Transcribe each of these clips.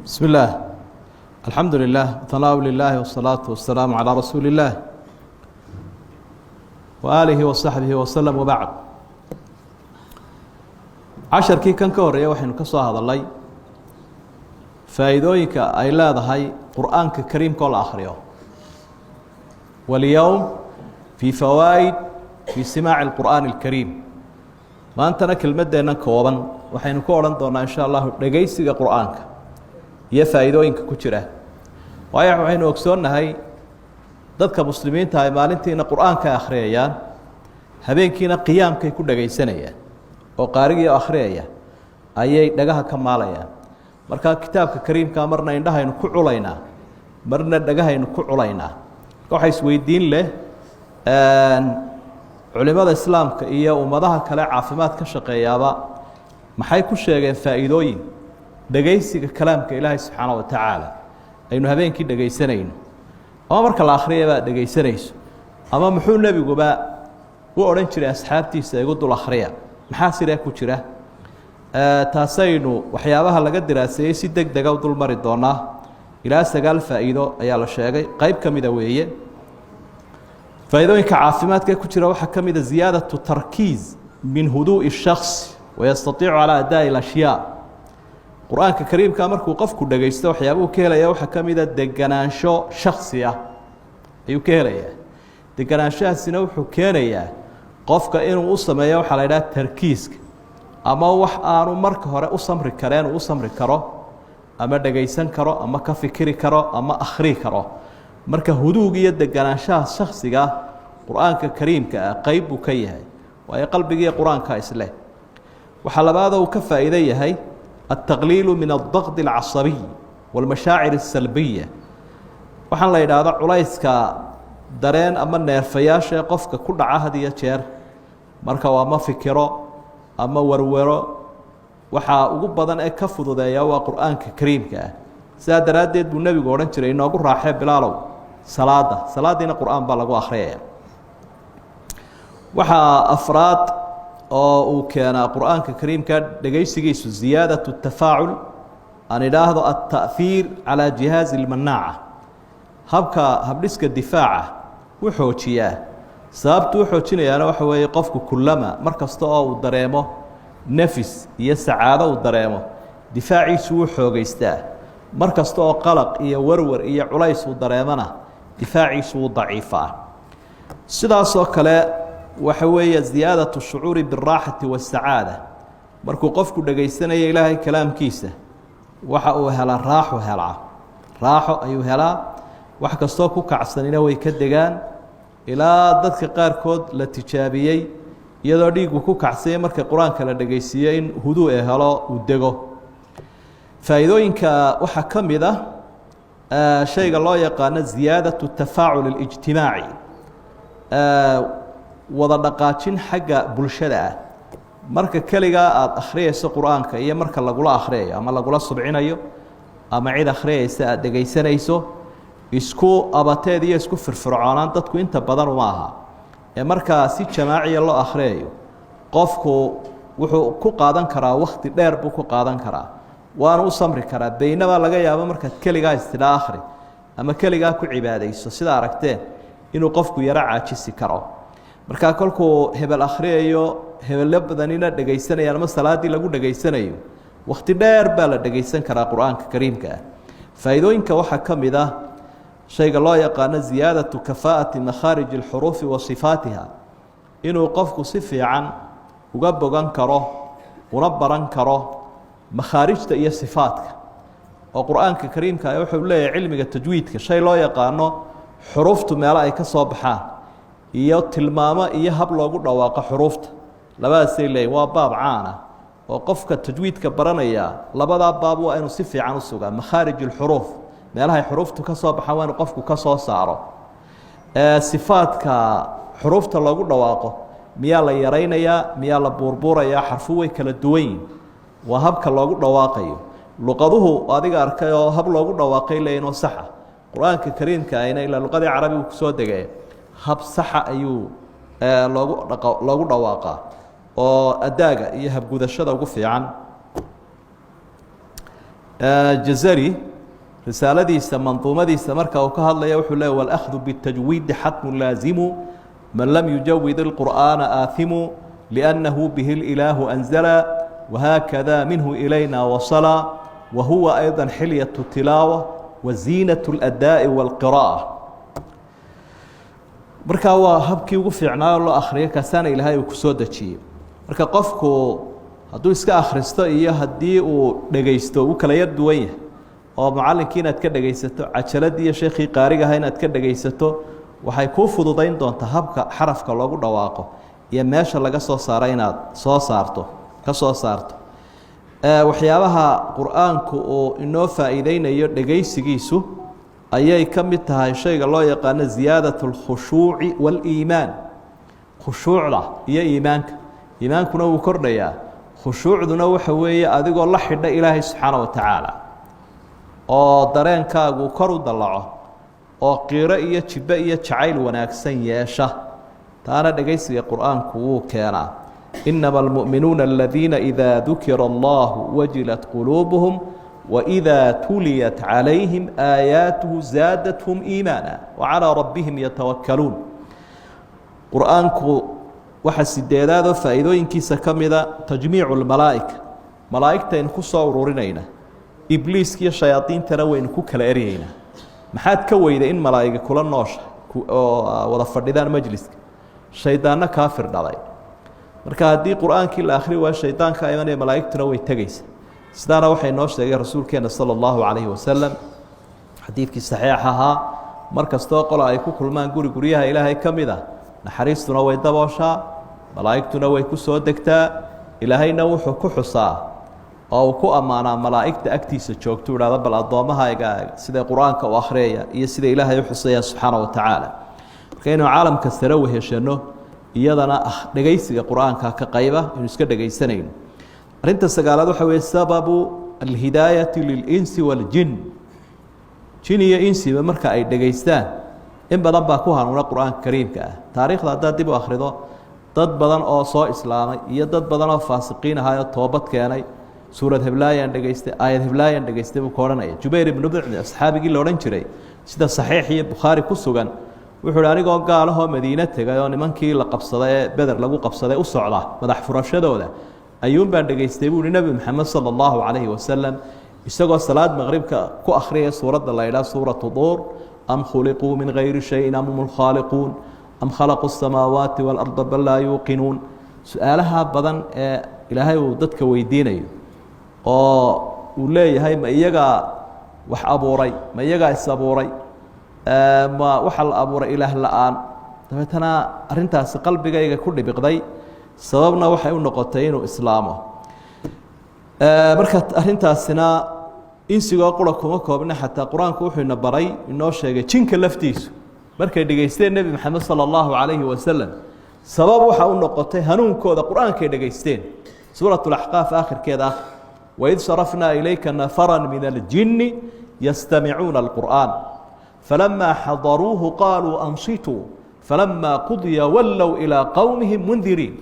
بسم الله، الحمد لله، ثناء لله، والصلاة والسلام على رسول الله وآله وصaحبه وسلم، وبعد. Casharkii kan ka horreeya waxaynu ka soo hadalnay faa'iidooyinka ay leedahay Qur'aanka kariimka oo la akhriyo. واليوم في فوائد في سماع القرآن الكريم. Maantana kelmaddeenna kooban waxaynu ku odhan doonaa, in sha Allahu, dhegeysiga Qur'aanka iyo faa'iidooyinka ku jira. Waayo, waxaynu ogsoonnahay dadka muslimiinta ay maalintiina Qur'aanka akhriyayaan, habeenkiina qiyaamkay ku dhegaysanayaan, oo qaarigii akhriyaya ayay dhagaha ka maalayaan. Marka kitaabka kariimkaa marna indhahaynu ku culaynaa, marna dhagahaynu ku culaynaa. Marka waxaa isweydiin leh, culimada islaamka iyo ummadaha kale caafimaad ka shaqeeyaaba maxay ku sheegeen faa'iidooyin dhegaysiga kalaamka Ilaahay subxaana wa tacaala aynu habeenkii dhegaysanayno, ama marka la akhriyaba dhegaysanayso? Ama muxuu nebiguba u odhan jiray asxaabtiisa "Igu dul akhriya"? Maxaa sidee ku jira? Taasaynu waxyaabaha laga diraaseeyey si deg dega u dul mari doonaa. Ilaa 9 faa'iido ayaa la sheegay, qayb ka mida weeye. Faa'iidooyinka caafimaadka ku jira waxaa ka mida زiyaadaة تarkiiz min huduء الشhakhص ويستطيicu calى أdaaء الأشhyaa. Qur-aanka kariimka markuu qofku dhegaysto, waxyaabuhu ka helaya waxaa ka mida deganaansho shaksi ah ayuu ka helayaa. Deganaanshahaasina wuxuu keenayaa qofka inuu u sameeyo waxaa la idhaha tarkiiska, ama wax aanu marka hore u samri kareen uu u samri karo, ama dhegaysan karo, ama ka fikiri karo, ama akhrii karo. Marka huduug iyo deganaanshaha shaksiga Qur-aanka kariimka ah qeyb buu ka yahay, waayo qalbigiiyo Qur-aanka isleh. Waxaa labaadoo uu ka faa'iido yahay التaqliilu min الضغط الcaصabiy والmashaacir الsalbiya. Waxaan la yidhaahda culayska dareen ama neerfayaasha ee qofka ku dhaca had iyo jeer marka uu ama fikiro ama warwaro, waxaa ugu badan ee ka fududeeya waa Qur-aanka kariimka ah. Sidaa daraaddeed buu nebigu odhan jiray: "Inoogu raaxee, Bilaalow, salaada." Salaadiina Qur-aan baa lagu akhriyaya. Waxaa afraad oo uu keenaa Qur-aanka kariimka dhegaysigiisu ziyaadaة الtafaacul, aan idhaahdo التأhiir calى jihaazi اlmanaaca, habka habdhiska difaaca u xoojiyaa. Sababtu u xoojinayaana waxa weeye, qofku kulama mar kasta oo uu dareemo nafis iyo sacaado uu dareemo, difaaciisu wuu xoogeystaa. Mar kasta oo qalaq iyo warwar iyo culays uu dareemona, difaaciisu wuu daciifaa. Sidaasoo kale waxa weeye ziyaadaة الshucuuri bالraaxati والsacaada. Markuu qofku dhegaysanaya Ilaahay kalaamkiisa, waxa uu helaa raaxo, helaa raaxo ayuu helaa. Wax kastoo ku kacsanina way ka degaan. Ilaa dadka qaarkood la tijaabiyey, iyadoo dhiigu ku kacsanya, marka Qur-aanka la dhegaysiiyo in huduu e helo, uu dego. Faa'iidooyinka waxaa ka mid ah shayga loo yaqaano ziyaadaة الtafaacul اlijtimaaci, wada dhaqaajin xagga bulshada ah. Marka keligaa aada akhriyayso Qur-aanka iyo marka lagula akhriyayo ama lagula subcinayo ama cid akhriyaysa aada dhegaysanayso, isku abateed iyo isku firfircoonaan dadku inta badan uma aha. Ee markaa si jamaaciya loo akhriyayo, qofku wuxuu ku qaadan karaa wakti dheer buu ku qaadan karaa, waana u samri karaa. Baynabaa laga yaabo markaad keligaa istidhaa akhri ama keligaa ku cibaadayso, sida aragteen, inuu qofku yaro caajisi karo. Markaa kolkuu hebel akhriyayo, hebello badanina dhegaysanayaan, ama salaaddii lagu dhegaysanayo, wakhti dheer baa la dhegaysan karaa Qur-aanka kariimka ah. Faa'iidooyinka waxaa ka mid ah shayga loo yaqaano ziyaadatu kafaa'ati makhaarij alxuruufi wa sifaatiha, inuu qofku si fiican uga bogan karo una baran karo makhaarijta iyo sifaadka. Oo Qur-aanka kariimka ah wuxuu leeyahay cilmiga tajwiidka shay loo yaqaano xuruuftu meelo ay ka soo baxaan iyo tilmaamo iyo hab loogu dhawaaqo xuruufta. Labadaasay leeyihin, waa baab caana oo qofka tajwiidka baranaya labadaa baab waa inuu si fiican u sugaa. Makhaarij alxuruuf, meelahay xuruuftu ka soo baxaan, waa inuu qofku ka soo saaro. Sifaadka xuruufta loogu dhawaaqo, miyaa la yaraynayaa, miyaa la buurbuurayaa? Xarfu way kala duwan yihin, waa habka loogu dhawaaqayo. Luqaduhu adiga arkay oo hab loogu dhawaaqay leeyihin oo saxa. Qur-aanka kariimka ayna ilaa luqadii carabigu kusoo degay, hab saxa ayuu loogu loogu dhawaaqaa oo adaaga iyo habgudashada ugu fiican. Jazari risaaladiisa manduumadiisa marka uu ka hadlaya wuxuu leey: "Wاlأkhdu bالtajwiidi xatmu laazimu, man lam yujawid اlqur'aana aahimu, liأnnahu bihi اlilaahu anzala, wahaakada minhu ilayna wasala, wahuwa ayضa xilyaة tilaawa waziinaة اladaaءi wاlqirاءة." Markaa waa habkii ugu fiicnaayo loo akhriyo, kaasaana Ilaahay uu ku soo dejiyey. Marka qofku hadduu iska akhristo iyo haddii uu dhegaysto, uu kala yar duwan yahay, oo mucallinkii inaad ka dhegaysato, cajaladii iyo sheekhii qaarigaha inaad ka dhegaysato, waxay kuu fududayn doontaa habka xarafka loogu dhawaaqo iyo meesha laga soo saaro inaad soo saarto, ka soo saarto. Waxyaabaha Qur-aanku uu inoo faa'iideynayo dhegaysigiisu ayay ka mid tahay shayga loo yaqaano ziyaadaة اlkhushuuci waاliimaan. Khushuucda iyo iimaanka, iimaankuna wuu kordhayaa. Khushuucduna waxa weeye adigoo la xidha Ilaahay subxaana wa tacaala, oo dareenkaagu kor u dallaco, oo qiiro iyo jibbe iyo jacayl wanaagsan yeesha. Taana dhegaysiga Qur-aanku wuu keenaa. "Inama almu'minuuna aladiina إida dukira allahu wajilat quluubuhum وإida tuliyat calayhim aayaatuhu zaadathum iimaana wacalىa rabbihim yatawakaluun." Qur-aanku waxaa sideedaadoo faa'iidooyinkiisa ka mida tajmiicu lmalaa'ika. Malaa'igtaynu ku soo ururinayna, ibliiskiiyo shayaadiintana waynu ku kala eryeynaa. Maxaad ka weyday in malaa'iga kula noosha oo wada fadhidaan majliska, shaydaanno kaafir dhalay? Marka haddii Qur-aankii la akhri waayo, shaydaanka imanaya, malaa'igtuna way tegeysa. Sidaana waxay noo sheegay rasuulkeena sala allahu calayhi wasalam xadiidkii saxiix ahaa: mar kastoo qola ay ku kulmaan guri guryaha Ilaahay ka mid a, naxariistuna way dabooshaa, malaa'igtuna way ku soo degtaa, Ilaahayna wuxuu ku xusaa oo uu ku ammaanaa malaa'igta agtiisa joogto, idhahda: "Bal addoommahayga siday Qur-aanka u akhriyaya iyo sida Ilaahay u xusayaan subxaana wa tacaala." Marka inuu caalamka sare weheshano, iyadana dhegaysiga Qur-aanka ka qayba inuu iska dhegaysanayno. Arrinta sagaalaad waxa weeye sababu alhidaayati lilinsi waاljin. Jin iyo insiba marka ay dhegaystaan, in badan baa ku hanuuna Qur-aanka kariimka ah. Taariikhda haddaad dib u akhrido, dad badan oo soo islaamay iyo dad badan oo faasiqiin ahaayoo toobad keenay, "Suurad heblaayaan dhegaystay, aayad heblaayaan dhegaystay," buu ka odhanaya. Jubayr ibnu Mudcim, asxaabigii la odhan jiray, sida saxiix iyo Bukhaari ku sugan, wuxuu hi: "Anigoo gaalahoo Madiine tegay oo nimankii la qabsaday ee Beder lagu qabsaday u socda madax furashadooda, ayuun baan dhegaystay," buu uhi, "Nebi Maxamed sala allahu calayhi wasalam isagoo salaad maqribka ku akhriyaya suuradda la idhaha suuratu Duur: 'Am khuliquu min gayri shayin am hum lkhaaliquun, am khalaquu asamaawaati waalarda bal laa yuuqinuun.' Su-aalaha badan ee Ilaahay uu dadka weydiinayo oo uu leeyahay, ma iyagaa wax abuuray, ma iyagaa is abuuray, ma waxaa la abuuray Ilaah la-aan? Dabeetana arrintaasi qalbigayga ku dhibiqday, sababna waxay u noqotay inuu islaamo." Marka arrintaasina insigoo qura kuma koobna, xataa Qur-aanku wuxuu ina baray, inoo sheegay jinka laftiisu markay dhegaysteen Nebi Maxamed sala allahu calayhi wasalam, sabab waxa u noqotay hanuunkooda Qur-aankay dhegaysteen. Suurat Laxqaaf aakhirkeeda ah: "Waid sarafnaa ilayka nafara min aljini yastamicuuna alqur'aan, falama xadaruuhu qaaluu ansituu, falama qudiya wallow ilaa qowmihim mundiriin."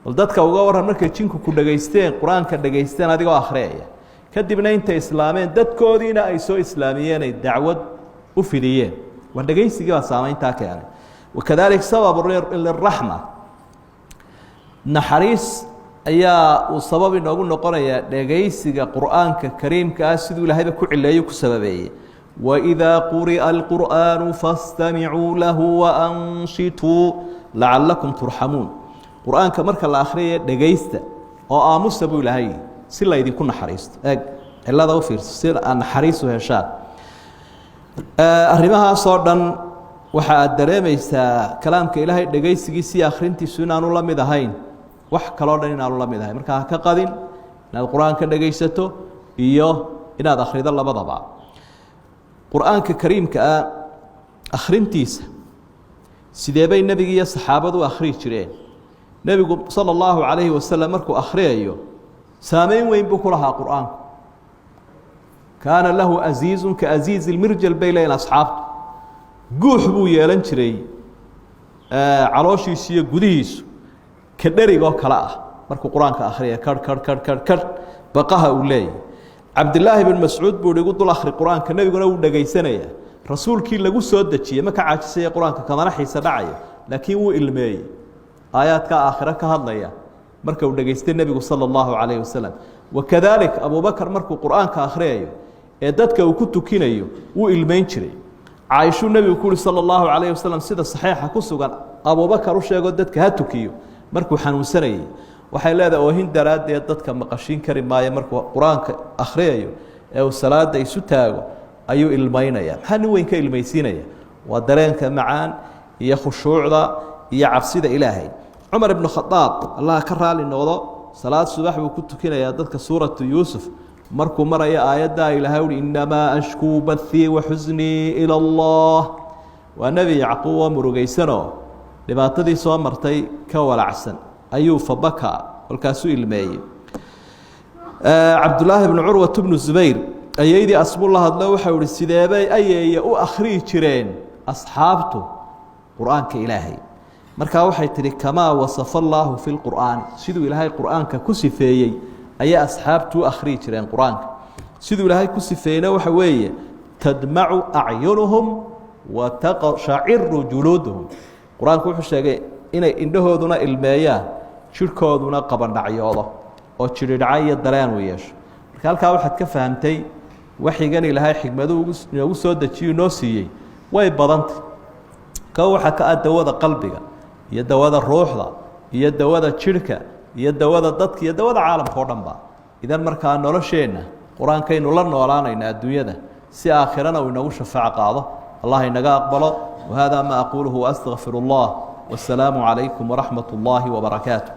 Bal dadka uga warran markay jinku ku dhegaysteen, Qur-aanka dhegaysteen adigoo akhriyaya, kadibna intay islaameen dadkoodiina ay soo islaamiyeen, ay dacwad u fidiyeen. Waa dhegaysigii baa saamayntaa keenay. Wakadalik sababu liraxma, naxariis ayaa uu sabab inoogu noqonayaa dhegaysiga Qur-aanka kariimka ah, siduu Ilaahayba ku cileeyo, ku sababeeyey: "Waidaa quri'a alqur'aanu fastamicuu lahu waansituu lacalakum turxamuun." Qur-aanka marka la akhriyaya, dhegaysta oo aamusa, buu Ilaahay, si laydinku naxariisto. Eeg cilada u fiirso, si aad naxariis u heshaan. Arrimahaasoo dhan waxa aad dareemaysaa kalaamka Ilaahay dhegaysigiisa iyo akhrintiisu inaanu la mid ahayn wax kaloo dhan, inaanu la mid ahayn. Markaa ha ka qadin inaad Qur-aanka dhegaysato iyo inaad akhrido labadaba. Qur-aanka kariimka ah akhrintiisa sidee bay nebiga iyo saxaabadu u akhriyi jireen? Nebigu sala allahu calayhi wasalam markuu akhriyayo, saameyn weyn buu ku lahaa Qur-aanku. "Kaana lahu aziizun ka aziizi lmirjal," bay leeyihin asxaabtu. Guux buu yeelan jiray calooshiisu iyo gudihiisu ka dherigoo kale ah markuu Qur-aanka akhriyaya, karh karh karh karh karh baqaha uu leeyahy. Cabdilaahi bn Mascuud buu igu dul akhri qur-aanka, nebiguna wuu dhegaysanaya. Rasuulkii lagu soo dejiyey ma ka caajisaya qur-aanka, kamana xiise dhacayo, laakiin wuu ilmeeyey aayaadka aakhiro ka hadlaya marka uu dhegaystay nebigu sala allahu calayhi wasalam. Wakadalik Abubakar markuu qur-aanka akhriyayo ee dadka uu ku tukinayo wuu ilmeyn jiray. Caaishuu nebigu ku uhi sala allahu calayhi wasalam, sida saxiixa ku sugan, Abubakar u sheego dadka ha tukiyo markuu xanuunsanayey. Waxay leedahay, oohin daraaddeed dadka maqashiin kari maayo, markuu qur-aanka akhriyayo ee uu salaada isu taago ayuu ilmaynaya. Maxaa nin weyn ka ilmaysiinaya? Waa dareenka macaan iyo khushuucda iyo cabsida Ilaahay. Cumar ibnu Khadaab, Allah ka raali noqdo, salaad subax buu ku tukinayaa dadka suuratu Yuusuf. Markuu marayo aayaddaa Ilahay uhi, innamaa ashkuu bathii wa xusnii ila Allah, waa Nebi Yacquub oo murugaysanoo dhibaatadii soo martay ka walacsan, ayuu fabaka, kolkaasuu ilmeeyey. Cabdulaahi bnu Curwat bnu Zubayr ayeydii asbuu la hadlo, waxau ihi, sideebay ayeeye u akhriyi jireen asxaabtu qur-aanka Ilaahay? Markaa waxay tihi, kamaa wasafa allaahu fi lqur'aani, siduu Ilaahay qur-aanka ku sifeeyey ayay asxaabtu u akhriyi jireen qur-aanka. Siduu Ilaahay ku sifeeyeyna waxa weeye, tadmacu acyunuhum wa taqshaciru juluuduhum. Qur-aanku wuxuu sheegay inay indhahooduna ilmeeyaan, jidhkooduna qabandhacyoodo oo jidhidhaca iyo dareen uu yeesho. Marka halkaa waxaad ka fahamtay waxyigan Ilaahay xikmadu inoogu soo dejiyu noo siiyey way badantay. Ko waxaa ka ah dawada qalbiga iyo dawada ruuxda iyo dawada jidhka iyo dawada dadka iyo dawada caalamka o dhan ba. Idan markaa nolosheenna qur-aankaynu la noolaanayna adduunyada si aakhirana uu inoogu shafaaco qaado. Allah inaga aqbalo. Wahada ma aquluhu waastaqfir اllah. Wasalaamu calaykum waraxmat اllahi wbarakaatu.